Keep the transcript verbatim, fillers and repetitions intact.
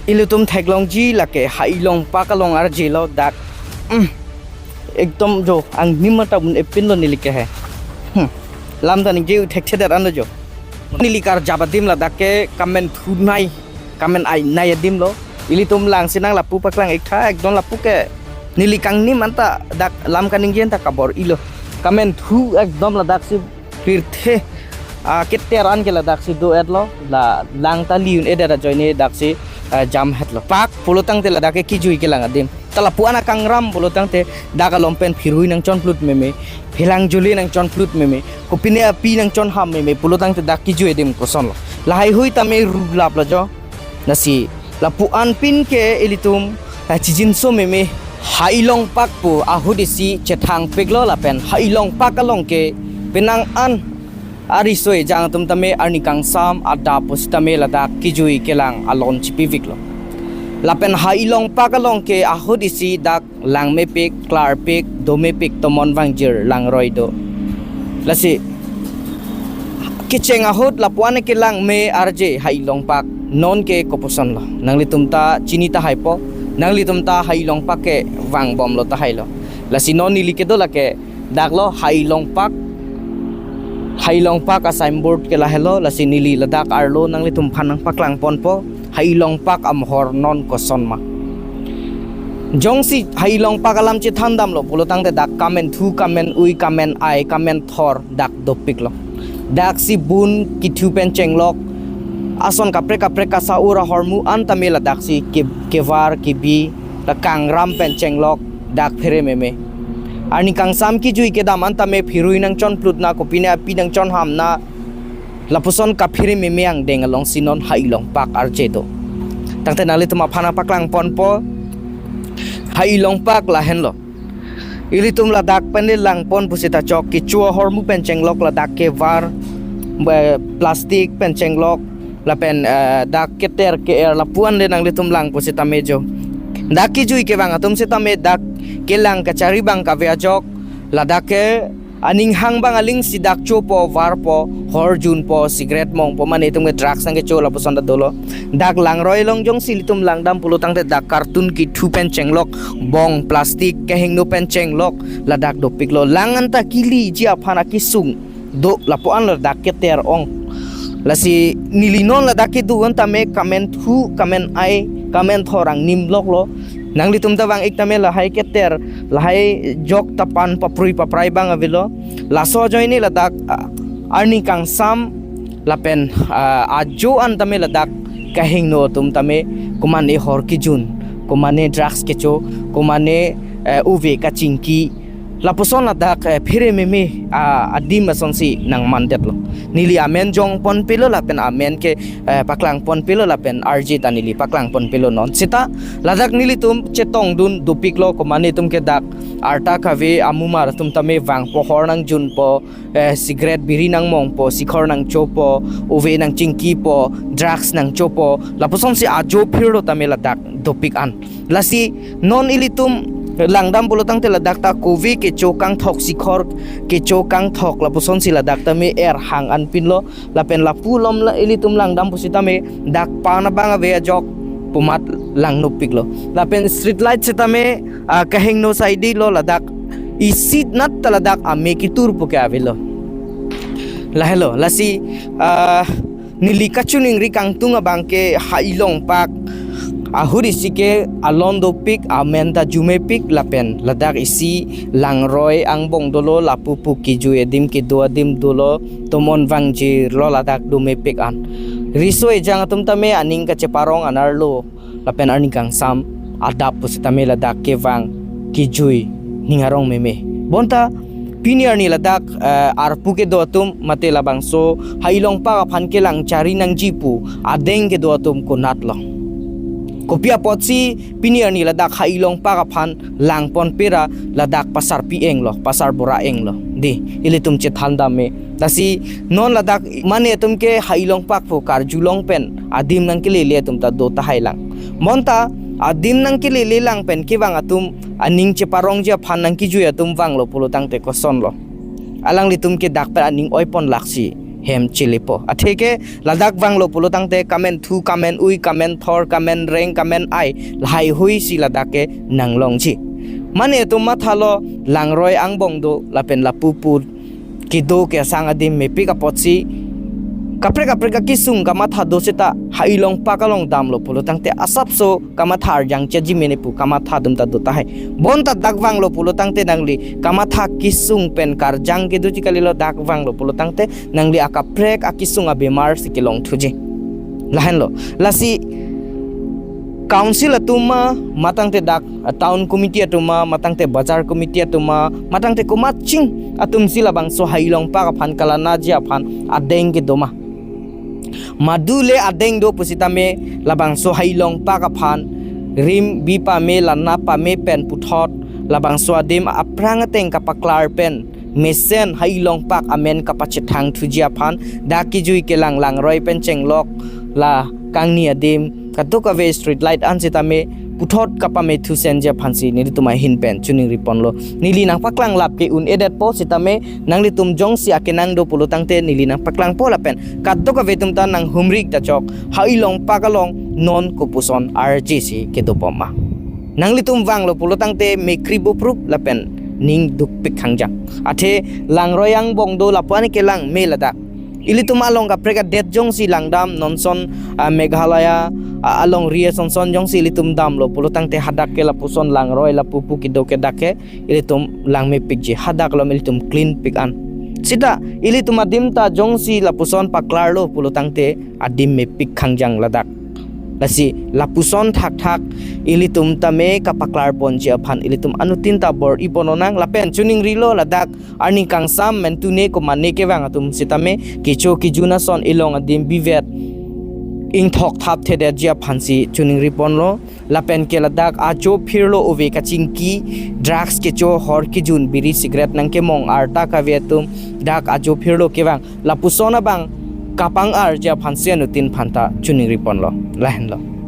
Ilitum theklongji lake Hailongpak along arje lo dak. Hmm. Ekdom jo angnim ta un-e pinlo neli ke he. Hmm. Lam ta ningje thekthedet an jo. Neli karjap adim ladak ke kamen thu nei, kamen ai nei adim lo. Ilitum lang sinang lapu paklang ik tha, ekdom lapu ke neli kangnim anta dak lam kaningje anta kabor-ilo. Kamen thu ekdom ladak si pirthe, ah, keter an ke ladak si do-et lo, la lang ta li un-edet ajoine dak si, ah, jamhet lo. Pak pulo tangte ladak ke kijui kelang adim. Ta lapu-an akangram pulo tangte dak along pen phirui nangchonplut meme, phelang juli nangchonplut meme, kopine api nangchonham meme pulo tangte dak kijui adim koson lo. Lahai hui tame ruplap lo jo. Lasi lapu-an pin ke ilitum, ah, chijinso meme. Hailongpak pu ahut isi chethangpik lo lapen Hailongpak along ke penang an ariso ejang atum tame arni kangsam adap pusitame ladak kijui kelang alon chipivik lo. Lapen Hailongpak along ke ahut isi dak langmepik, klarpik, domepik, tomon vangjir langroi do. Lasi kecheng ahut lapu-an ke langme arje Hailongpak, non ke kopuson lo. Nanglitum ta chini tahai po, nanglitum ta Hailongpak ke vangbom lo tahai lo. Lasi non neli kedo lake dak lo Hailongpak. Hailongpak a signboard ke lahelo, lasi neli ladak arlo nanglitum aphan nangpaklang ponpo. Hailongpak amohor non koson ma. Jongsi Hailongpak alam chethan damlo pulo tangte dak kamen thu, kamen ui, kamen ai, kamen thor dak dopik lo. Dak si bun kithu pen chenglok, ason kaprek kaprek kasa-ur ahormu an tame ladak si ke-, kevar kebi, la kangram pen chenglok, dak phere meme. Arni kangsam kijui kedam an tame phirui nangchonplutna, kopine api nangchonhamna, lapuson kaphere meme angdeng along si non Hailongpak arje do. Tangte nanglitum aphan nangpaklang ponpo, Hailongpak lahenlo. Ilitum ladak pen le lang pon pusita chok, kecho ahormu pen chenglok, ladak kevar, eh, plastic pen chenglok, lapen, eh, dak keter ke-er lapu-an le nanglitum lang pusitame jo. Dak kijui kevang atum sitame dak kelang kachari abang kave ajok, ladak ke aning hang abang aling si dak chopo, varpo, hor junpo, cigarette mongpo, mane itum ke drugs nangkecho lapuson ta dolo. Dak langroi along jongsi ilitum langdam pulo tangte dak carton kithu pen chenglok, bong plastic kehingno pen chenglok, ladak dopik lo. Lang anta keliji aphan akesung do, lapu-an lo dak keter ong. Lasi neli non ladak kedo an tame kamen thu, kamen ai, kamen thor angnim lok lo. Nanglitum ta vang ik tame lahai keter, lahai jok tapan paprui paprai abang avelo. Laso ajoine ladak, ah, arni kangsam lapen, ah, ajo an tame ladak kehingno atum tame komane hor kejun, komane drugs kecho, komane, eh, uve kachingki, lapuson ladak, eh, phere meme, ah, adim asonsi nangmandet lo. Neli amen jong ponpelo lapen amen ke, eh, paklang ponpelo lapen arje ta neli paklang ponpelo non. Sita ladak nelitum chetongdun dopik lo, komane itum ke dak arta kave amumar atum tame vangpo, hor nangjunpo, eh, cigarette biri nangmongpo, sikhor nangchopo, uve nangchingkipo, drugs nangchopo, lapusonsi ajo phirlo tame ladak dopik an. Lasi non ilitum langdam pulo tangte ladak ta kove kecho kangthok, sikhor kecho kangthok, lapusonsi ladak tame er hang an pinlo. Lapen lapu along la ilitum langdam pusitame dak pan abang ave ajok pu amat langnopik lo. Lapen street light sitame, ah, kehingno saidi lo, ladak isi nat ta ladak ame ketur pu ke avelo. Lahelo, lasi, ah, neli kachiningri kangtung abang ke Hailongpak ahut isi ke alon dopik, amen ta jumepik, lapen ladak isi langroi angbong dolo, lapu pu kijui adim kedo adim dolo, tomon vangjir lo ladak domepik an. Riso ejang atum tame aning kacheparong an arlo lapen arni kangsam adap pusitame ladak kevang kijui ning arong meme. Bonta pini arni ladak, eh, arpu kedo atum mate labangso Hailongpak aphan kelang chari nangji pu adeng kedo atum konat lo? Kopi apotsi pini arni ladak Hailongpak aphan lang ponpe ra ladak pasarpi eng lo, pasar bora eng lo, dei, ilitum chethan dam me. Lasi non ladak mane atum ke Hailongpak pu karjulong pen adim nangkelele atum ta do tahai lang. Bonta adim nangkelele lang pen kevang atum, aning cheparongji aphan nangkijui atum vanglo pulo tangte koson lo? Alanglitum ke dak pen aning oi pon laksi. hem chilipo. Atheke ladak vanglo pulo tangte kamen thu, kamen ui, kamen thor, kamen reng, kamen ai, lahai hui si ladak ke nanglongji. Mane atum mathalo langroi angbong do lapen lapupu kedo kesang adim mepik apotsi kaprek kaprek akisung kamatha do seta ha-i longpak along damlo pulo tangte asapso kamatha arjang chaji mene pu kamatha atum ta do tahai. Bonta dak vanglo pulo tangte nangli kamatha kisung pen karjang kedoji kalilo, dak vanglo pulo tangte nangli akaprek akisung abemar si kelong thuji. Lahenlo. Lasi council atum ma, matangte dak, uh, town committee atum ma, matangte bazar committee atum ma, matangte komat ching atum si labangso ha-i longpak aphan kalanaji aphan adeng kedo ma. Madule adeng do pusitame labangso ha-i longpak aphan rim bi pame, lana pame pen puthot labangso adim aphrang ateng kapaklar pen mesen ha-i longpak amen kapachethang thuji aphan dak kejui kelang langroi pen chenglok la kangni adim kadokave street light an sitame puthot kapame thusenji aphansi nelitum ahin pen choningri ponlo. Neli nangpaklang lap ke un-edetpo sitame nanglitum jongsi akenang do pulo tangte neli nangpaklangpo lapen kadokave atum ta nanghumri ik ta chok, ha-i longpak along non kopuson arje si kedobom ma. Nanglitum vanglo pulo tangte me kri buprup lapen ning dukpik khangjang. Athe langroi angbong do lapu-an kelang me ladak. Ilitum along kaprek adet jongsi langdam nonson, ah, Meghalaya, ah, alongri asonson jongsi ilitum damlo pulo tangte hadak ke lapuson langroi lapupu kedo ke dak ke ilitum langmepikji, hadak along ilitum clean pik an. Sita ilitum adim ta jongsi lapuson paklarlo pulo tangte adim mepik khangjang ladak. Lasi lapuson thakthak ilitum tame kapaklar ponji aphan ilitum anuttin ta bor-i pon lonang lapen choningrilo ladak arni kangsam mentune komane kevang atum sitame kecho kejun ason ilong adim bivet ingthok thapthedetji aphansi choningri ponlo. Lapen ke ladak ajo phirlo ove kachingki, drugs kecho, hor kejun, biri cigarette nangkemong arta kave atum dak ajo phirlo kevang lapuson abang kapang-arji aphansi anuttin phanta choningri ponlo. Lahenlo.